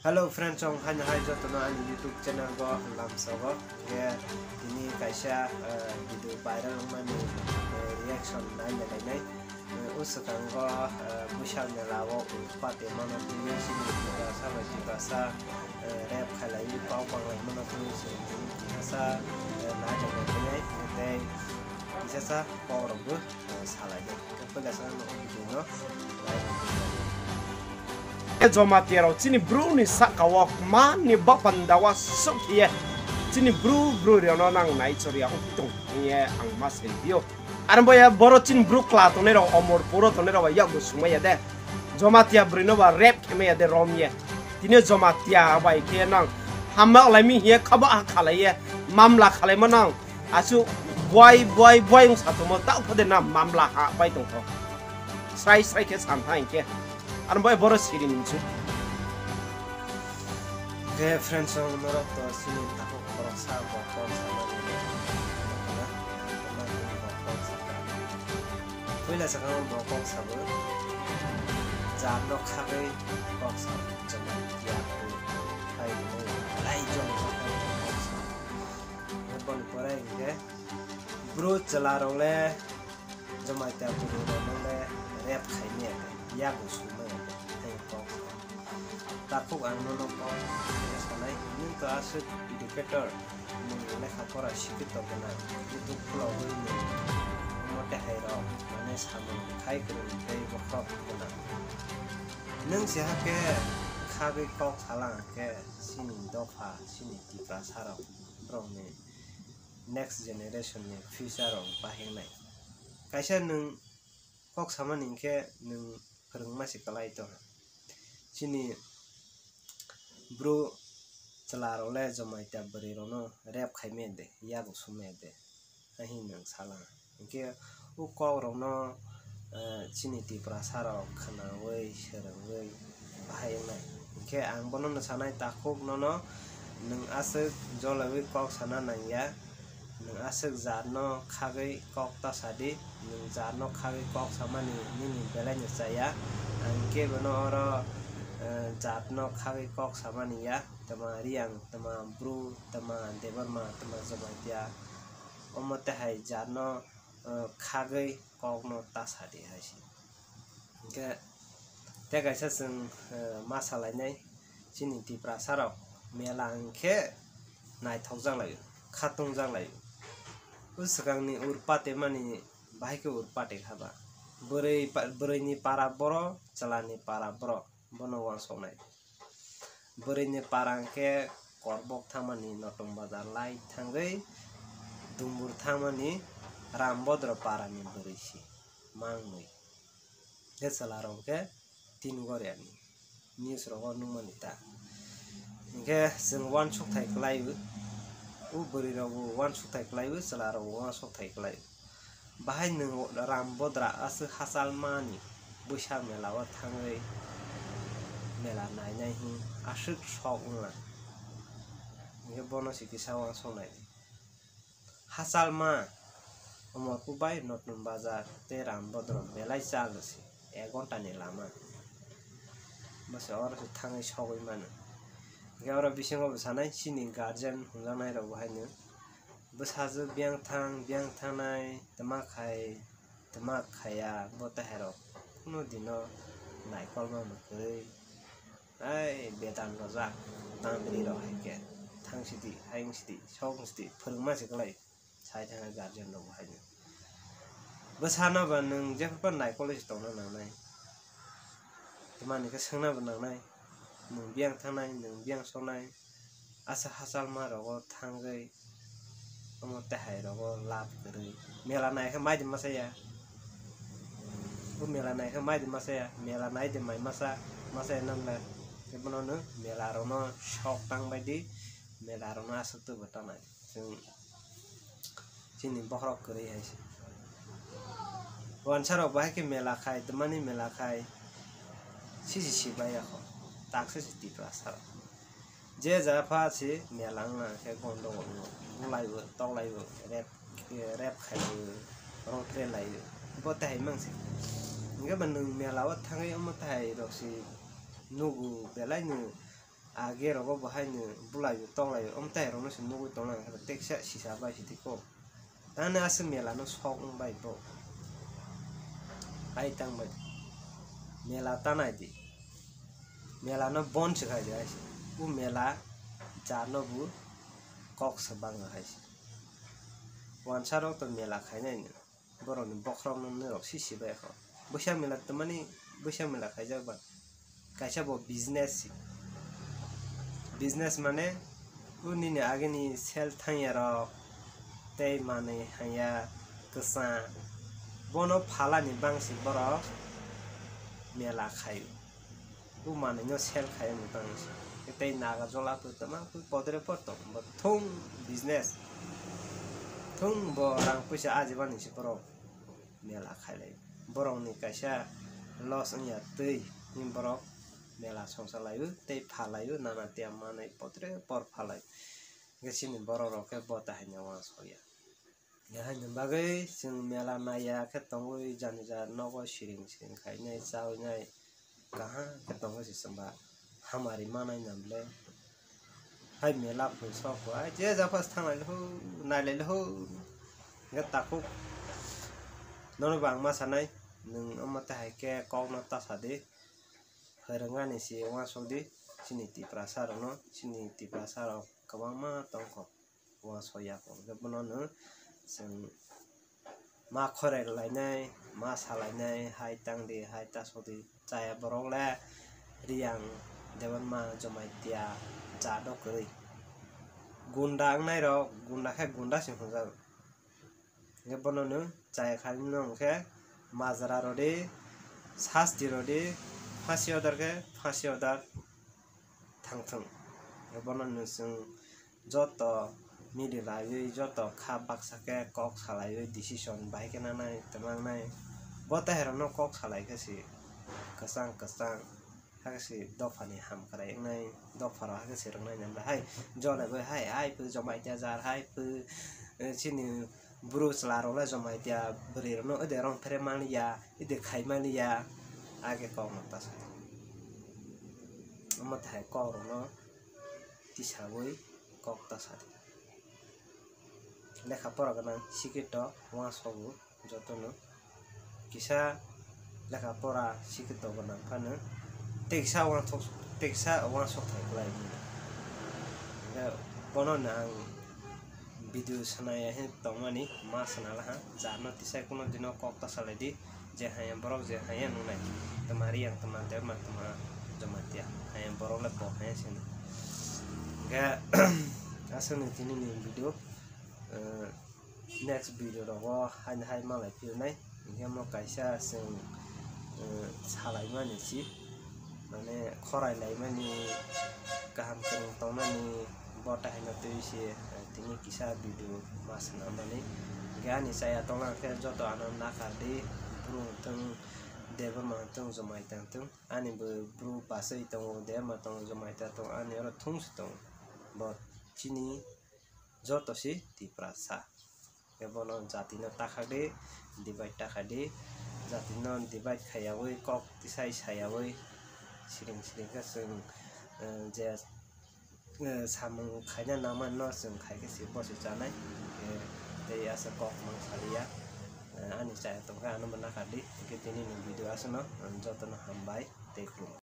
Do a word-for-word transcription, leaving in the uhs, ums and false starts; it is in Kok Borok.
Hello friends, chwng haino hai jotono ani YouTube channel o lamsogo. Hwnkhe tini kaisa, eh, video viral wngmani, eh, reaction naina lainai. Eh, o swkango, eh, Buisal mela o ur pate mano tini chini Tiprasa bai Tiprasa, eh, rep khailaiwi kok banglaimano tini chini Tiprasa, eh, naina lainai. Tei kisasa kokrokbo, eh, salainai. Jomatia rok chini bru ni saka o mani bapanda o sok ye chini bru bru riono nang nai choria upi tong ye ang ma sai bio. Aro bo ya boro chini bru kla tongnai rok omor puro tongnai rok ya bo sumai ya de. Jomatia bru no ba rep khe mai ya de rom ye. Tini Jomatia bai khe nang hama lai mi ye khaba ha khalai ye mamla khalai ma nang. Asu buai buai buai wng satomo tao phade na mamla ha pai tongkho. Srai srai khe san tha hinkhe. Ar bai boro siri ninchu. Ge friends, ang norok to sini tako khoroksa bo kok sama ni. Puila sakang bo kok sabo. Jat no khagai kok sabo. Joma ya ko. Hai ni lai jom kok sabo. Boni pore hinkhe bru chwla rok le Jomatia bru rok no le rep khai maya de, yago sumaya de, tei kok. Takhuk ang nono kok sanai, nwng to aswk educator, nwng lekha pora sikhi tongkhe na, YouTube khulogwi nwng omo tehai rok mane samung khai kwrwng tei bokhok gwnang. Nwng se hakhe khagwi kok salang khe chini dopha, chini Tiprasa rok, borokni next generation ni future rok bahengnai. Kaisa nwng kok samani hinkhe nwng phwrwngma se kwlai tong. Chini bru chwla rok le Jomatia bwrwi rok no rep khai maya de, yago sumaya de. Ahi nwng sala. Hinkhe o kok rok no, eh, chini Tiprasa rok khwnawi, swrwngwi bahai wngnai. Hinkhe ang bono no sanai takhuk nono nwng aswk jolaiwi kok sana nangya. Nwng aswk jat no khagwi kok ta sadi. Nwng jat no khagwi kok samani nini belai no chaya. Ang khe bono oro, eh, jat no khagwi kok samani ya. Tama Riang, tama Bru, tama Debbarma, tama Jamatia. Omo tei hai jat no, eh, khagwi kok no ta sadi hai se. Hinkhe tei kaisa chwng, eh, ma salainai chini Tiprasa rok mela hinkhe naithokjak lai o, khatungjaklai o. Khatungjaklai o. O swkangni ur pate mani bahai khe ur pate kha ba. Bwrwi pa-, bwrwini para boro, chwlani para boro. Bono uansuknai. Bwrwini para hwnkhe Korbok thangmani Notom Bazar lai thangwi Dumbur thangmani Rambodro parani bwrwi si mangwi. Khe chwlarok hwnkhe tin goriani news rogo nukmani ta. Hinkhe chwng uansukthai kwlaiwi, o bwrwi rokbo uansukthai kwlaiwi, chwlarokbo uansukthai kwlaiwi. Bahai nwng Rambodra aswk hachalmani bwsa mela o thangwi mela nainai hwn aswk sok wngla. Hinkhe bono se kisa uansuknai. Hachalma Omorpur bai Notun Bazar tei Rambodra belai chal se, ek ghonta ni lama. Bo se oro se thangwi sogwi mano. Hinkhe oro bisingo bo sanai chini guardian hwnjaknai rok bo haino. Bwsajwk biyang thang, biyang thangnai, twma khai, twma khaiya, bo tehairok kunu dino naikolma mwkhwrwi. Ai, bedan rojak, tamni rok hai khe, thang sidi, hayung sidi, song sidi, phwrwngma se kwlai, sai thangna guardian rok bo haino. Bwsano ba nwng jephru phano naikolwi se tongna nangnai. Twmani khe swngna bo nangnai, nwng biyang thangnai, nwng biyang soknai, asa hachalma rogo thangwi omo tei hai rogo lab kwrwi. Mela nai khe mai di masa ya. O mela nai khe mai di masa ya. Mela nai di mai masa, masa ya nang le. Tei bono no mela rok no sok tang bai di. Mela rok no aswk twi bo tanai. Chwng chini bokhorok kwrwi hai se. Wansa rok bahai khe mela khai, twmani mela khai. Sisi si bai ya kho. Tak se si Tiprasa rok. Je ja pha se mela wngna khe gondogol wngo, bulaibo, toklaibo, rep, rep khaibo, rong tre laibo, bo tei hai mang se. Hinkhe bo nwng mela o thangwi omo tei hai rok se nugo, belai no Age rogo bo haino bwlai tonglai, omtai rokno se nugwi tonglai, teksa sisa bai sidi kok. Tani aswk mela no sok wng bai bo. Ai tang bai. Mela tanai di. Mela no bon se khai jai se. Bu mela ja no bu kok se bang hai se. Wansa rok to mela khainai no. Borok ni bokhorok no norok si si bai kho. Busa mela to mani busa mela khaijak ba. Kaisa bo business, business mane o nini agini sel thangya rok tei manwi hanya kwchang bono phalani bangsi borok mela khaio. O manwi no sel khaio mwtang se tei naga jola pui tama pui podre por tong bo thung business thung bo rang puisa ajibani se borok mela khailai. Borokni kaisa loss wngya twi, borok mela songsa laio tei phalaio, nana tiya manwi potre por phalai. Hwnkhe chini borok rok khe bo tahai no uansukya. Haini bagwi chwng mela naiya khe tongwi jani ja nogo siring siring khainai chawi nai. Kaham khe tongo se chwngba hamari manai na bwle. Hai mela phung sok bo, ai je japhas thanglai le ho, nailai le ho. Hwnkhe takhuk nono bo ang ma sanai, nwng omo tei hai khe kokno ta sa di. Phwrwngani se uansuk di, chini Tiprasa rokno, chini Tiprasa rok kwbangma tongkho. Uansukya kok. Hwnkhe bono no chwng ma khorek lainai, ma salainai, hai tang di, hai ta sok di, chaya borok le Riyang, Debbarma, Jamatia, jat o kwrwi. Gunda wngnai rok, gunda khe gunda se hwnjak. Hwnkhe bono no chaya kha no hwnkhe majra rw di, sasti rw di, phasi order khe phasi order thang thung. Hwnkhe bono no chwng joto mili laiwi, joto kha baksa khe kok salaiwi decision bai khe nanai, twmangnai. Bo tei hai rokno kok salai khe se kwchang kwchang, hakhe se dophani hamkrai wngnai, dopha rok hakhe se rwngnai, nang hai jone bai hai, hai phu Jamatia jar, hai phu, eh, chini bwrwi chwla rok le Jamatia bwrwi rokno ode rong phere mani ya, ode khai mani ya, age kok no ta sa. Omo tei hai kok rokno tisawi kok ta sa di. Lekha pora gwnang sikito uansukgo jotono. Kisa lekha pora sikito gwnang phano teksa uansuk, teksa uansuk thai kwlai di. Hwnkhe bono no ang video sanai ya hin tongmani ma sana laha, jarno tisai kuno dino kok ta salai di. Je haya borok je haya nungnai, tma Riyang, tma Debbarma, tma Jamatia, haya borok le bo haya sini. Hwnkhe aswkni tini ni video, eh, next video rogo haini hai malai philnai. Hwnkhe mo kaisa chwng, eh, salaimani si. Mane khorai laimani, kaham kwrwng tongnani, bo tahino twi se, eh, tini kisa video ma swnamani. Hwnkhe ani chaya tongna khe joto ano nakardi, bru wngthung, Debbarma wngthung, Jamatia wngthung, ani bo bru bachai tongo, Debbarma tongo, Jamatia tongo, ani oro thung se tongo. Bo chini joto se Tiprasa. Khe bono jatino takhadi, divide takhadi, jatino divide khaiyawi, kok tisai sayawi, siring siring khe chwng, eh, je, eh, samung khaina nangmano chwng khai khe se bosi chanai. Khe tei aswk kok mang saliya. Eh, ani chaya tongkha, anobo nakardi. Khe tini ni video aswkno, eh, jotono hambai tei khulumkha.